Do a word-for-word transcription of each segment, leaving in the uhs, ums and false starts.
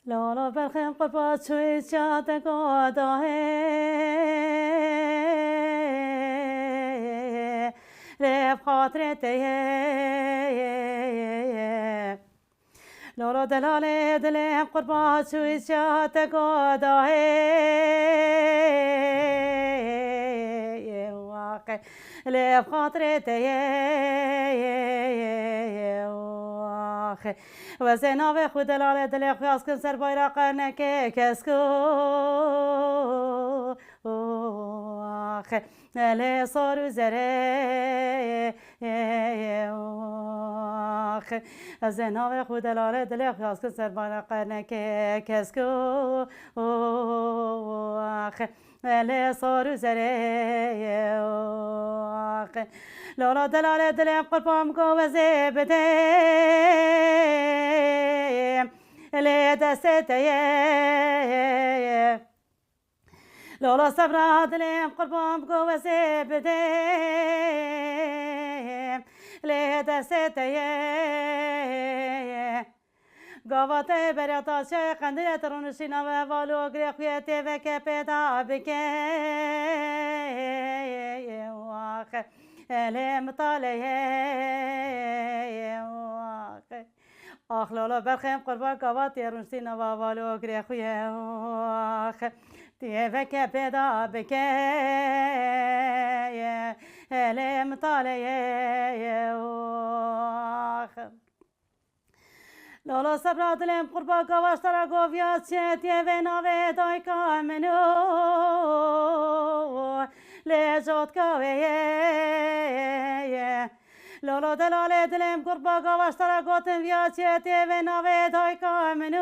Lala berxên qurba çûyî çiya te goda hê, lê bi xatirê te ye. Lala delalê dilê qurba çûyî çiya te goda hê, waxê. Lê bi xatirê te ye, ye, ye, ye, axe. Wezê navê xwe delalê dilê xwe yaz kin ser bayraqa neke kesko, axe. Lê sor û zerê, ye, ye, axe. Wezê navê xwe delalê dilê xwe yaz kin ser bayraqa neke kesko, axe. Lê sor û zerê ye, ax. Lola delalê dilê qurban go wezê bidê. Lê destê te ye. Lola sebra dilê qurban go wezê bidê. Lê destê te ye. Gava te berê taşê qendilê te rûnişî nava heval û girê xuyê tê veke pêda bike. Wax, elê mitaleye, wax. Ax lolo berxên qurban gava tê rûnişî nava heval û girê xuyê, wax. Tê veke pêda bike, elê mitaleye, wax. Lolo sebra dilêm qurba gava ji te re goviya çêtiye vê navê dayka min û lê cotka wê ye. Lolo delalê dilêm qurba gava ji te re gotin viya çêtiye vê navê dayka min û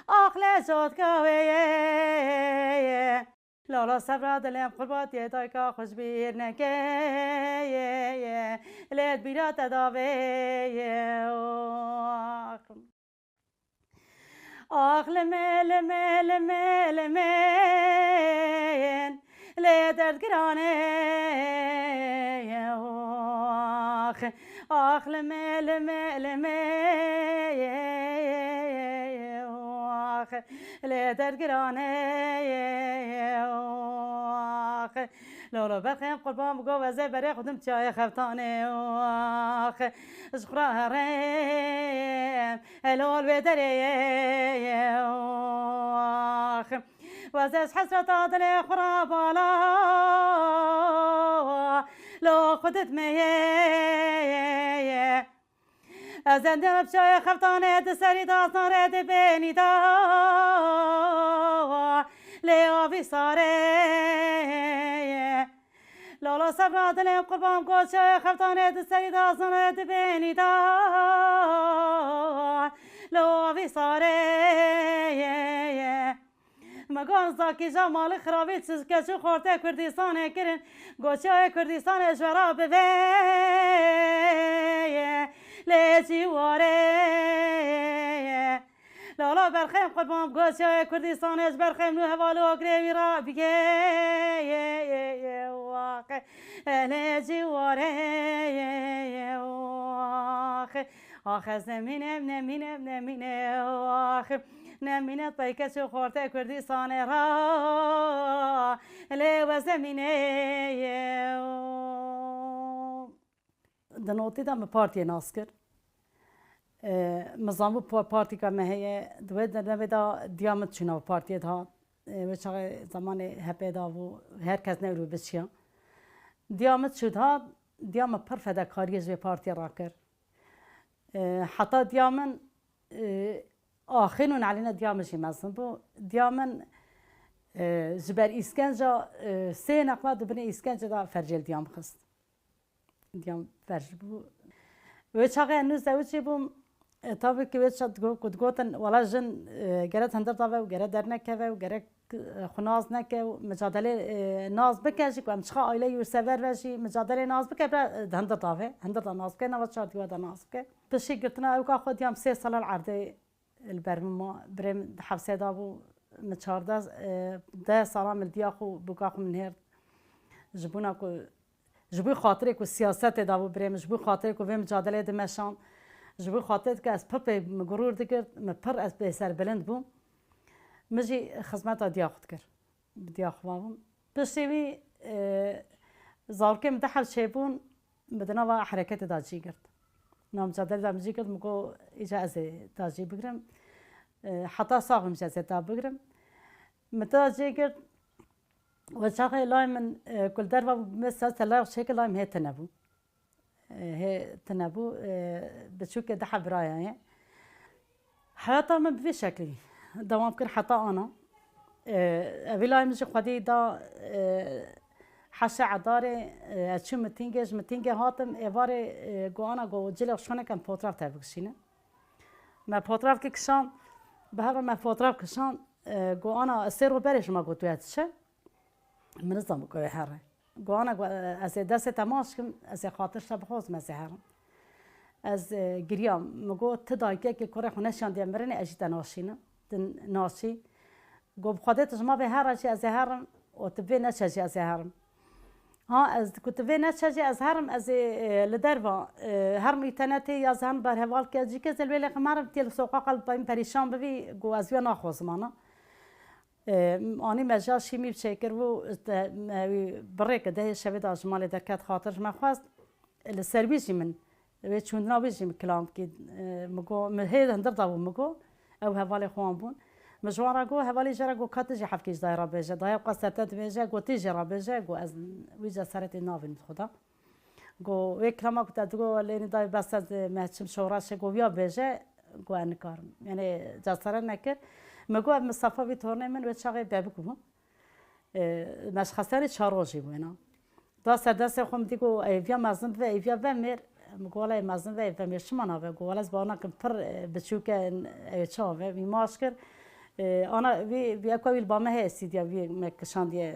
ax lê cotka wê ye. Lala sebra dilêm qurbatiyê dayka xwe ji bîr neke, ye, ye. Lê di bîra te davê ye, ax. Ax limê, limê, limê, limê, lê derdgiranê ye, ax. Ax limê, limê, limê, ax. Lê dergirane ye, ax. Lolo berxên qurban bi goveze berê xudim çayê xeftane, ax. Ji xura herêm, elol wê derê ye, ax. Weze ji hesreta dilê xura bala, lo xudit me ye, ye, ye. Ez endê bi çayê xeftanê di serî da, zarê di bênî da, lê avî sarê. Lala sebra dilê qurban go çayê xeftanê di serî da, zarê di bênî da, lê avî sarê. Megan Zakî Cemalî xiravî çi keç û xortê Kurdistanê kirin, goçiyayê Kurdistanê ji we re bivê ye, lê cîwarê ye. Lala berxêm qurban goçiyayê Kurdistanê ji berxêm nû heval û agirê wî re bigê ye, ye, ye, waqê. Lê cîwarê ye, ye, waqê. Ax ez nemînim, nemînim, nemînim, ax. Nemîne peykeç û xortê Kurdistanê ra, lê we zemînê ye. Di notî de min partiyê nas kir. E, min zanbû pa-, partîka me heye. Di wê demê de diya min çû nav partiyê de hat. E, wê çaxê zemanê H P D A bû, her kes newrû biçiya. Diya min çû de hat, diya min pir fedekariyê ji vê partiyê rakir. E, heta diya min, e, axê nû nalîne diya min jî mezin bû. Diya min, e, ji ber îskenca, e, sê neqla di binê îskence de fercê li diya min xist. Diya min ferc bû. Wê çaxê nû zewicî bûm, e, tabii ki wê çax digo-, ku digotin, wela jin, e, gere di hindir de ve û gere dernekeve û gerek e, xwe nas neke û micadelê, e, nas bike jî ku em çiqa aile yursever ve jî micadelê nas bike, bira, e, di hindir de ve, hindir de nas bike, nava çar dîwar de nas bike. Piştî girtina ewka xwe diyam sê sala li erdê li ber min ma, birê min di hepsê de bû, min çardeh, e, deh sala min li diya xwe bûka xwe min hêrt. Ji bona ku Ji bo xatirê ku siyasetê dabû birê min, ji bo xatirê ku vê micadelê dimeşand, Ji bo xatir dike ez pir pê min gurûr digirt, min pir ez pê serbilind bûm. Min jî xizmeta diya xwe dikir. Bi diya xwe bûm. Piştî wî, e, zarokê min du heb çêbûn, min di nava hereketê de cî girt. Nava micadele de min cî girt, min got, îca ez ê da cî bigrim. E, heta sax bim jî ez ê da bigrim. Min da cî girt, we çaxê lay min, e, ku li derva bû, mesela telaya çêkir lay min hê tune bû. E, hê tune bû, e, biçûkê du heb biraya ye. Heyata min bi vî şeklî dewam kir heta ana. E, evî lay min jî xwedî da, e, heşê Edarê, e, ez çûm mitîngê, ji mitîngê hatim, êvarê, e, got ana, got cilê xwe şoneke em fotraf te bikişînin. Me fotrafkî kişand, bi hev re me fotraf kişand, e, got ana, sê roj berê ji me got tu yê diçe. Min nizam ku wê here. Got ana, got, ez ê destê te maç kim, ez ê xatir te bixwazim, ez ê herim. Ez, e, giriyam. Min got, ti dayikekê kurê xwe neşandiye mirinê, ez jî te naşînim. Tu naşî. Got, bi Xwedê tu ji ma vê here jî ez ê herim û tu vê neçe jî ez ê herim. Ha, ez ku tu vê neçe jî ez herim, ez ê, e, li derva, e, herim înternetê ya ez herim berhevalkê, ez jî kes li wê lêxim herim, tê li soqaqa li peyîn perîşan bibî, got, ez wê naxwazim ana. E, anî me ja şîmî bi çêkir bû, te, me wî bi rê kir, dehê şevê de ji malê derket, xatir ji me xwest. Li ser wî jî min, wê çûndina wî jî min kilam kî, e, min got, min hê hundir dabû, min got, ew hevalê xwe wan bûn. Min ji wan re got, hevalê jê re got, ka tu jî hevkê ji dayê re bêje, dayê qas ser te dibêje, got, tu jê re bêje, got, ez wî cesaretê nabînim xwe da. Got, wê kilama ku te digot, lênî dayê bes ez, e, me çim şoreşê, got, viya bêje, got, ez nikarim. Yanî cesaret nekir. Min got, ev misafa vî tornê min wê çaxê bebik bû. E, me ji xestanê çar rojî bû wêna. Da ser destê xwe min dî got, ê viya mezin bibe, ê viya vemêr. Min got, wela ê mezin be, ê vemêr çima nabe? Got, wela ez bawer nakim, pir, e, biçûk e, ew ê çawa be? Wî maç kir. E, ana, wî, wî ewka wî li ba me heye, sîdiya wî me kişandiye.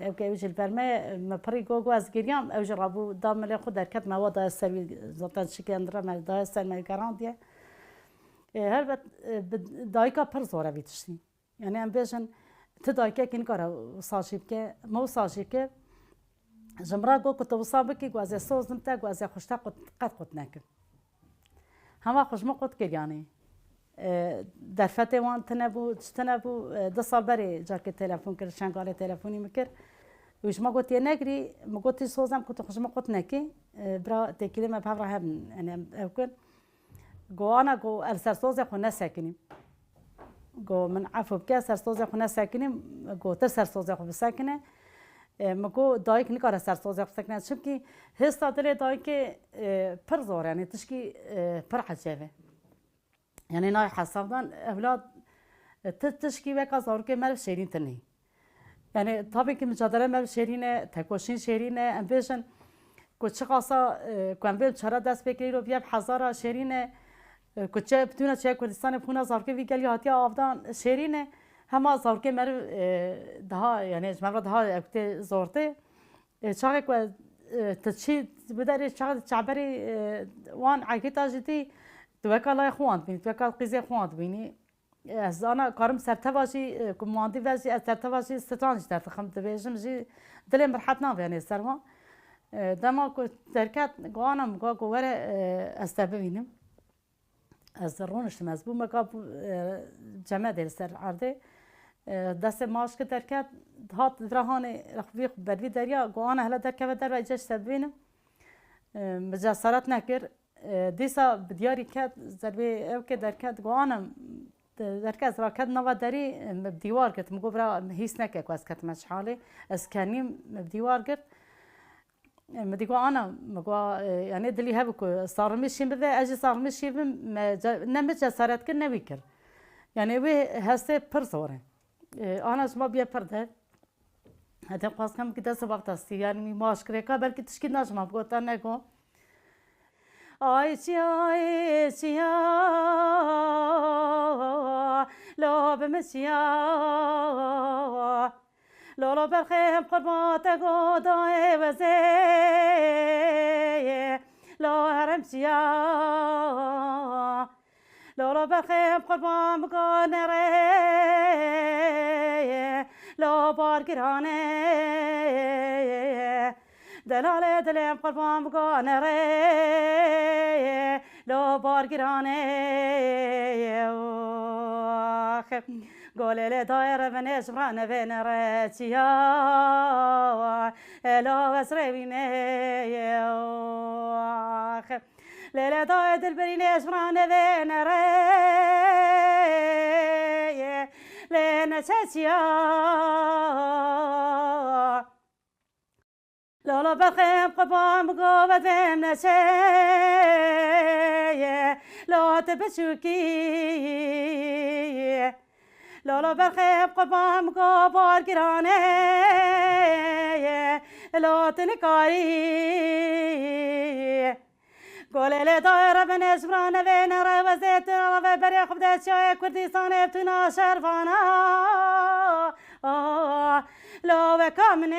E, ewka wî jî li ber me ye. Me pirî got, got ez giriyam, ew jî rabû da milê xwe derket, me wa daye ser wî, zaten çikê endira me daye ser, me garandiye. E, helbet, e, bi dayika pir zor e vî tiştî. Yanî em bêjin, ti dayikekî nikare wisa jî bike, me wisa jî kir. Ji min re got ku tu wisa bikî, got ez ê soz dim te, got ez ê xwe ji te qut, qet qut nekim. Hema xwe ji min qut kir yanî. E, derfetê wan tune bû, çi tune bû, e, du sal berê carkê telefon kir, Şengalê telefonî min kir. Û ji me got yê negirî, min got tu soz dem ku tu xwe ji min qut nekî. E, bira têkilê me bi hev re hebin, yanî em ew kin. Got, ana, got, ez li ser sozê xwe nesekinîm. Got, min efû bike, ser sozê xwe nesekinîm. Got, tu ser sozê xwe bisekine. E, min got, dayik nikare ser sozê xwe bisekine. Çimkî hêsta dilê dayikê, e, pir zor e, yanî tişkî, e, pir ecêb e. Yanî nayê hesabdan, ewlad, e, ti tişkî weka zarokê meriv şêrîn tune ye. Yanî, tabii ki, micadele meriv şêrîn e, tekoşîn şêrîn e, em bêjin ku çiqasa, e, ku em bê çare dest pê kirî ro bîye bi hezara şêrîn e, e, ku çi, bitûna çiya Kurdistanê bûna zarokê vî gelî hatiye avdan şêrîn e, hema zarokê meriv, e, daha, yanî, ji me re daha ew tê zortê. E, çaxê ku, e, tu çî biderê, çaxê çavberê, e, wan egîta jî tî, tu weka layê xwe wan dibînî, tu weka qîzê xwe wan dibînî. Ez zana karim ser teva jî, e, ku mandî ve jî, ez ser teva jî stran jî derdixim, dibêjim jî, dilê min rehet nabe yanê ser wan. E, dema ku derket, got ana min, got, got were, e, ez te bibînim. Ez rûniştim, ez bûme ka, e, cemedê li ser erdê. E, destê maşkê derket, hat vira hanê, vî bervî derya, got ana hele derkeve derve, îca ji te bibînim. E, min cesaret nekir. E, dîsa bi diyarî ket, zerbê ewkê derket, got, ana, derket, ez raket nava derî, e, min bi dîwar girt. Min got, bira, hîs neke ku ez ketime ji halê. Ez kenîm, min bi dîwar girt. E, min dî got, ana, min got, e, yanê dilî hebû ku saxrimî şîn bibe, ez jî saxrimî şîn bim, me ce-, ne min cesaret kir, ne wî kir. Yanê wê hestê pir zor e. E, ana ji ma biye pir der. Hede xwaz kem ki dest wexta stî, yanî wî maş kirêka, belkî tişkî na ji ma bigota, nego. Ay çiya, ay çiya, lo bi min çiya. Lolo berxêm qurban te godayê wezê, lo herem çiya. Lolo berxêm qurban bigane rê, lo bargirane. Delalê dilêm qurban bigane rê, Lo bar giran e, ox. Go lê lê dayê revine ji bira nevê nereçiya. Elo ez rêvî me, ox. Lê lê dayê dilberî nê ji bira nevê nere. Lê neçeçiya. Lolo berxê qurban bi go vedêm neçê. Lo tu biçûkî. Lolo berxê qurban bi go bar giran e. Lo tu nikarî. Golê lê dayê re binêz bira nevê nere wezê tu reve berê xwe bide çiyayê Kurdistanê bi tuna şervana. Lo weka min ê.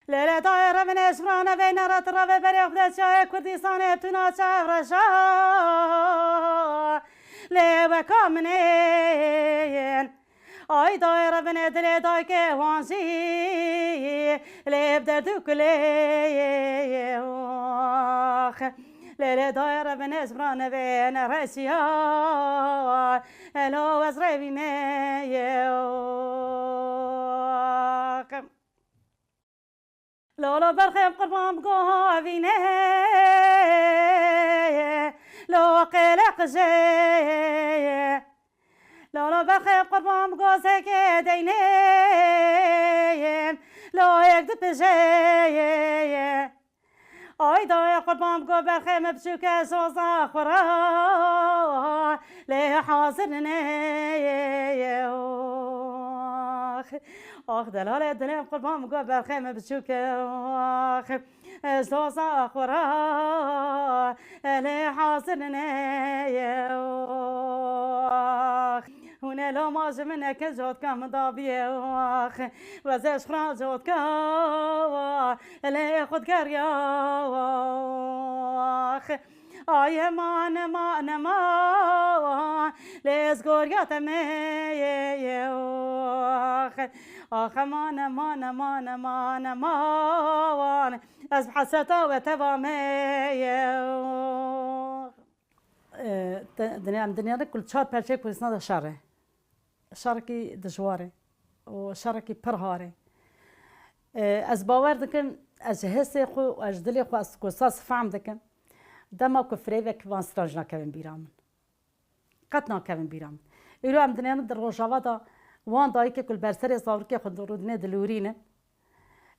Lê lê dayê re binêz bira nevê nere tu reve berê xwe bide çiyayê Kurdistanê bi tuna çevreşa. Lê weka min ê. Ay dayê revine dilê dayke wan jî lê bi derd û kulê, ox. Lê lê dayê revine ji bira nevê nereşiya. Elo ez rêvî me, ox. Lolo berxê qurban bi go havîne. Lo qêle qije. Lolo berxê qurban bi go zeke deyne. Lo yek dipije. Ay dayê qurban bi go berxê me biçûke zoza xwe ra. Lê hazir nine, ox. Ax delalê dilê qurban bi go berxê me biçûke, ax. Ez doza xwe ra, elê hazir neye, ax. Hûn ê loma ji min nekin, cotka min dabiye, ax. Weze ji xwe ra cotka, elê xwe digeriya, ax. Ay eman, eman, eman, lê ez goriya te me ye, ye, ox. Ax eman, eman, eman, eman, eman, ez bi hesreta we teva me ye, ox. E, te, dinya, em dinyane kul çar perçeyê Kurdistan de şer e. Şerekî dijwar e û şerekî pir har e. E, ez bawer dikim, ez ji hêsê xwe û ez ji dilê xwe ez ku sas fehm dikim, dema ku firêvek van stran ji nakevin bîra min. Qet nakevin bîra min. Îro em dinêrin di Rojava de wan dayikê ku li ber serê zarokê xwe rûdinê dilûrînin.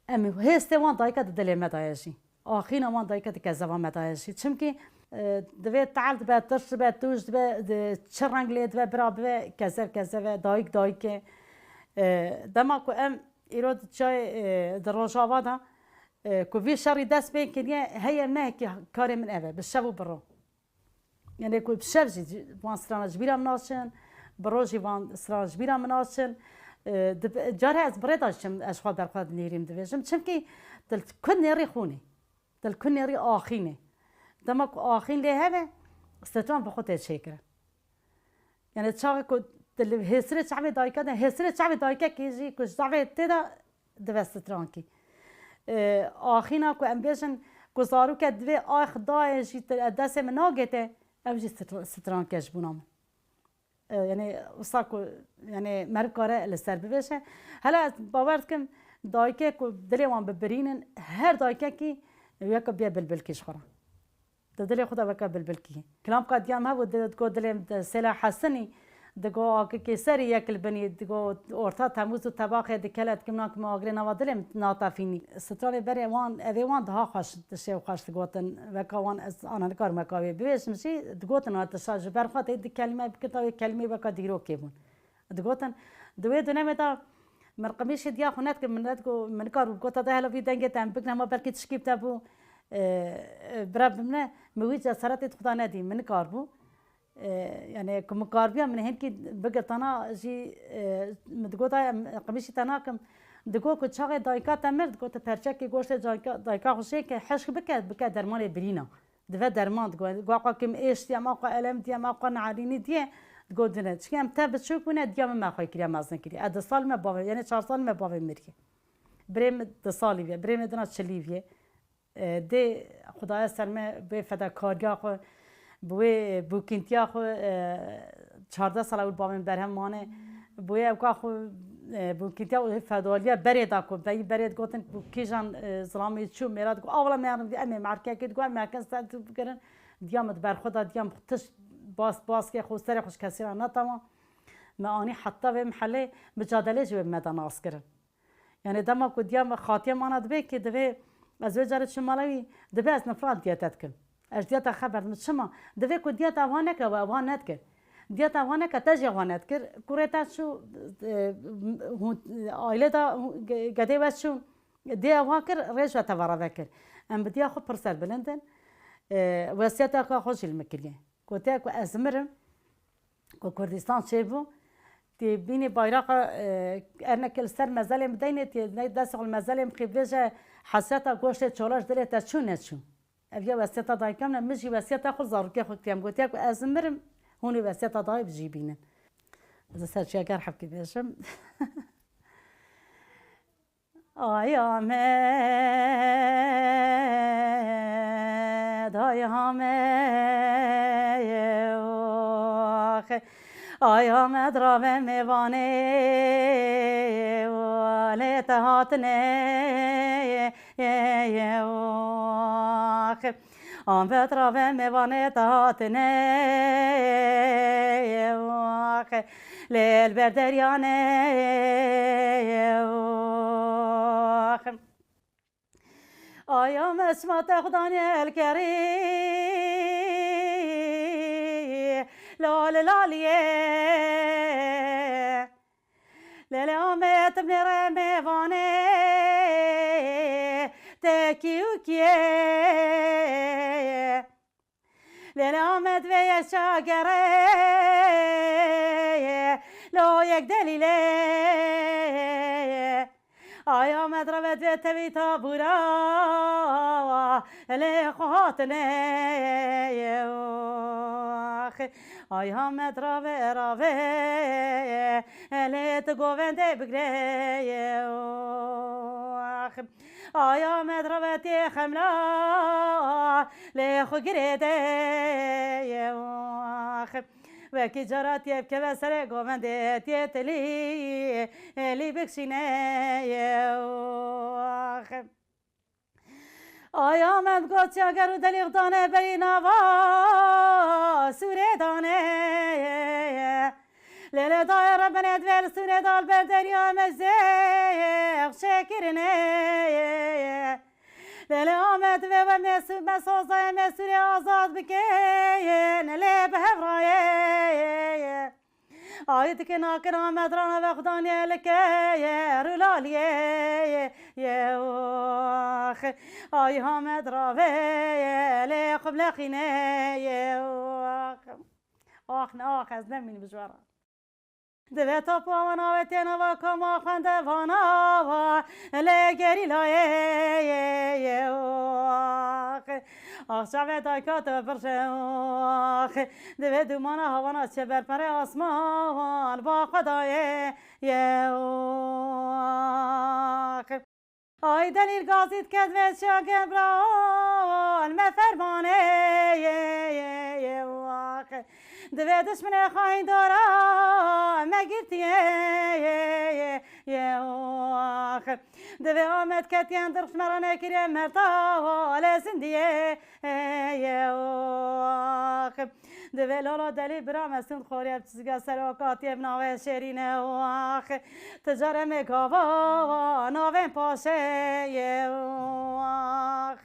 Em hêstê wan dayika di dilê me de ye jî. Axîna wan dayika di kezeva me de ye jî. Çimkî, e, divê tehl dibe, tirş dibe, tûj dibe, di çi reng lê dibe, bira bibe, kezev kezev e, dayik dayik e. E, dema ku em îro di çiyayê, e, di Rojava de, e, ku vî şerî dest pê kiriye, heye mehekî karê min ev e, bi şev û bi ro. Yanê ku bi şev jî van strana ji bîra min naçin, bi rojî van strana ji bîra min naçin. E, dib-, carê ez bi rê de çim, ez xwe ber xwe dinêrîm dibêjim. Çimkî dil ku nêrî xûnê, dil ku nêrî axînê. Dema ku axîn lê hebe, stran bi xwe tê çêkirin. Yanê çaxê ku dil hêsirê çavê dayika de, hêsirê çavê dayikekê jî ku ji zavê tê de dibe strankî. E, axîna ku em bêjin ku zaroke divê ax dayê jî te-, destê min nagête, ev jî str-, stranke ji bona min. E, yanê wisa ku, yanê meriv kare li ser bibêje. Hela ez bawer dikim dayikê ku dilê wan bibirînin, her dayikekî weke bê bilbilkî ji xwe re. Di dilê xwe de weke bilbilkî. Kilamka diya me bû, di, digot dilê min di Sêla Hesinî, digot akikê serî yek li binî, digot orta Temûz û Tebaxê dikele dikim nakim agirê nava dilê min natefînî. Stranê berê wan, evê wan daha xweş dişê û xweş digotin. Weka wan ez ana nikarim weka wê bibêjim jî, digotin ha dişa ji ber xwe tê di kelîme bikirta wê kelîmê weka dîrokê bûn. Digotin, di wê dönemê de min qimîşê diya xwe nedikim, min nedigo, min nikar bû, gota de hela vî dengê te em bikin, hema belkî tişkî bi te bû, e, e, bira bimne, min wî cesaretê di xwe de nedî, min nikar bû. E, yanê ku min kar biya, min hênkî bigirtana jî, e, min digota, em, qimîşî te nakim. Digo ku çaxê dayika te mir, digo tu perçekê goştê dayika, dayika xwe jê ke, hişk bike, bike dermanê birîna. Dive derman digo. Go xwe kim êş diye, ma xwe elem diye, ma xwe neharînî diye, digo dine. Çikî em te biçûk bûne, diya min me xwe kiriye mezin kiriye. E, du sal me bavê, yanê çar sal me bavê miriye. Birê min du salî viye, birê min dina çilî viye. E, dê Xwedaya ser me bê fedakariya xwe, bi wê bûkîntiya xwe, e, çardeh sala û bavên berhem mane, bi wê ewka xwe, e, bûkîntiya û fedaliya berê da ku, beyî berê digotin ku kîjan, e, zilamê çû mêra digo, a wela me em ê merkekê digo, em merkez ser tu bikirin, diya min di ber xwe da, diya min tişt bas, baskê xwe serê xwe ji kesî re netema. Me anî heta vê mihelê micadelê jî wê me da nas kirin. Yani dema ku diya me xatiye mana dibê ki divê ez wê carê çûm mala wî, divê ez nifran diya te dikim. Ez diya te xeber didim. Çima? Divê ku diya te wan neke, we wan nedike. Diya te wan neke, te jî wan nedikir. Kurê te çû, e, hûn, aile da hûn, ge-, gedê we çû, diya wan kir, rêj we teva re vekir. Em bi diya xwe pir serbilind in. E, wesiyeta ka xwe jî li min kiriye. Gotiye ku ez mirim, ku Kurdistan çêbû, tê bînî bayraqa, e, erneke li ser mezelê min deynê, tê ne destê xwe li mezelê min xî bêje, hesreta goştê çola ji dilê te çû neçû. Ev ya wesiyeta dayika min e, min jî wesiyeta xwe zarokê xwe kiriye. Min gotiye ku ez mirim, hûn ê wesiyeta dayê bi jî bînin. Ez ê ser çiya ger hevkî bêjim. Ay Amed, ay Amed, ox. Ay Amed, rave mêvanê, lê te hatine, ox. Amed, rave mêvanê te hatine, ox. Lê li ber derya ne, ox. Ay Amed, çima te xwe daniye li kerî, lal laliyê. Lê lê Amed, tu binêre mêvanê, te kî û kî ye? Lê lê Amed, vê yek çagere, lo yek delîlê. Ay Amed, rave divê tevî tabûra, lê xwe hatine, ox. Ay Amed, rave, rave, lê tu govendê bigre, ox. Ay Amed, rave tê xemla, lê xwe girêde, ox. Wekî cara tê bikeve serê govendê, tê tilî, lî bikşîne, ox. Ay Amed, gotiya ger û delîx dane berî nava sûrê dane. Lê lê dayê re binê divê li sûrê dal ber derya me zêx çêkirine. Lê lê Amed, divê we me sü-, me sozayê me sûrê azad bikin, lê bi hev rayê. Ay dike nakin Amed rana ve xudaniye like ye rûlaliye ye ox. Ay Amed rave ye lê xwe bileqîne ye ox. Ax ne ax, ez nemînim ji we re. Divê topa wan avêtiye nava koma xwendevana wa lê gerîlayê ye ox. Ax çavê dayka te birje ox. Divê dûmana hawana çê berperê asman ba xwe dayê ye ox. Ay delîl gazî dike divê çiya gebran me fermanê ye ye ye ox. Divê dişminê xayîn dora me girtiye ye ye ye ox. Divê Amed ketiyen dirx me re nekiriye merta lê zindiye ye ox. Divê lala delî bira me sund xoriye bi çizga ser okatiye bi navê şêrîne ox. Ti car em ê gava navên paşê ye ox.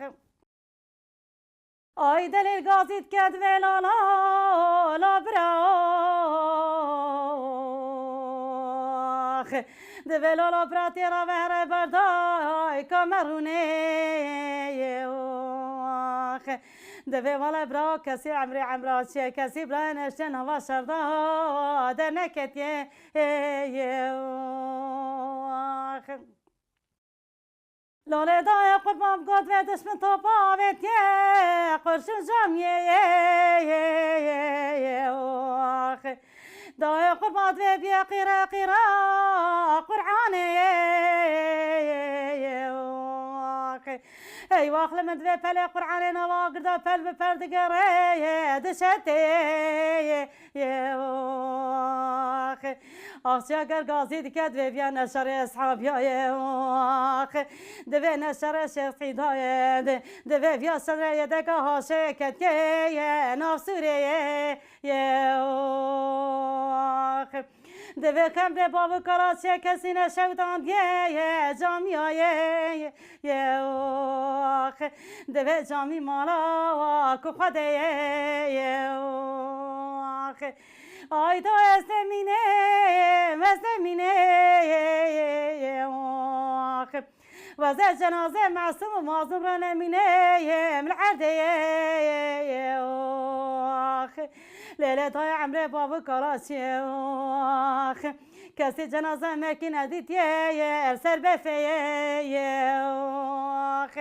Ay delîl gazî dike divê lala la bira ox. Divê lala bira tê ra vehre berdayka me rûnê ye ox. Divê wele bira kesî emrê emra çiye, kesî birayê neştên hava şerda derneketiye ye ox. Lolê dayê qurban got vê dişmin topa avêtiye, qurşun camiye ye ye ye ye ox. Dayê qurban vê biye qîre qîra Qur'anê ye ye ye ox. Ey wax li min divê pelê Qur'anê nava girda pel bi pel digere ye, dişetê ye, ye, ox. Axçiya ger gazî dike divê viya neşerê eshabiya ye, ox. Divê neşerê Şêx Sîda ye, di-, divê viya şerê yedeka haşê ketke ye, nav Sûrê ye, ye, ox. Divê xemrê bav û kalaçê kesî neşewtandiye ye, camiya ye, ye, ye, ox. Divê camî mala wa ku Xwedê ye, ye, ox. Ay da ez nemînêm, ez nemînêm, ye, ye, ox. Weze cenazê mesûm û mazlûm re nemîneyim li erdê ye, ye, ye, ox. Lê lê dayê emrê bav û kalaçiyê, ox. Kesî cenaze me kî nedîtiye ye, li ser befê ye, ye, ox.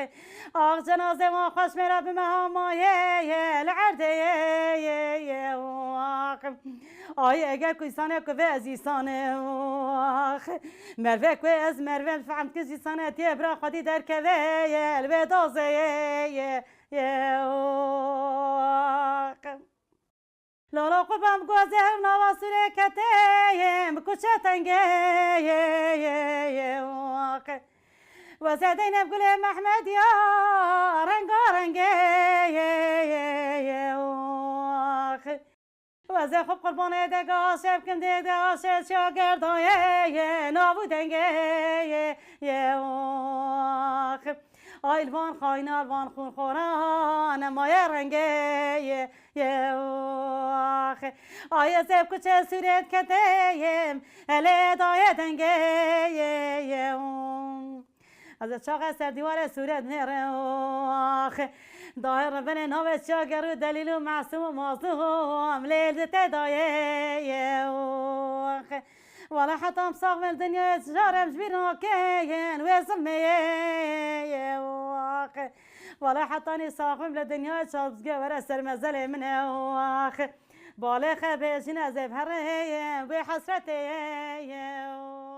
Ax cenazê wan xweş mêra bi me hamaye ye, li erdê ye, ye, ye, ox. Ay eger ku îsane ku vê ez îsane, ox. Merve ku ez merve fehm dike zîsanetiyê bira xwedî derkeve ye, li vê dazê ye, ye, ye, ox. Lala qurban bi guazê hev nava Sûrê keteyê, bi kuçe tengê ye, ye, ye, ox. Weze Zeynep Gulê Mehmediya rengarengê ye, ye, ye, ox. Weze xwe qurbanê dega şevkim dê de aşê çiya gerdayê ye, nav û dengê ye, ye, ox. Ay li van xayna li van xûnxoran nemaye rengê ye, ye, ox. Ay ez ê kuçê Sûrê diketeyim, elê dayê dengê ye, ye, ox. Ez ê çaxê ser dîwarê sûret nêrim, ox. Dayê rebenê navê çiya ger û delîl û mesûm û mazlûm lê li te dayê ye, ox. Wele heta em sax bin dinyayê carem ji bîr nakin wê zilmê ye, ye, ox. Wele heta nî sax bim li dinyayê çavzge were ser mezelê min e, ox. Balê xebê jîn ez ê bi herê ye, wê hesretê ye, ye, ox.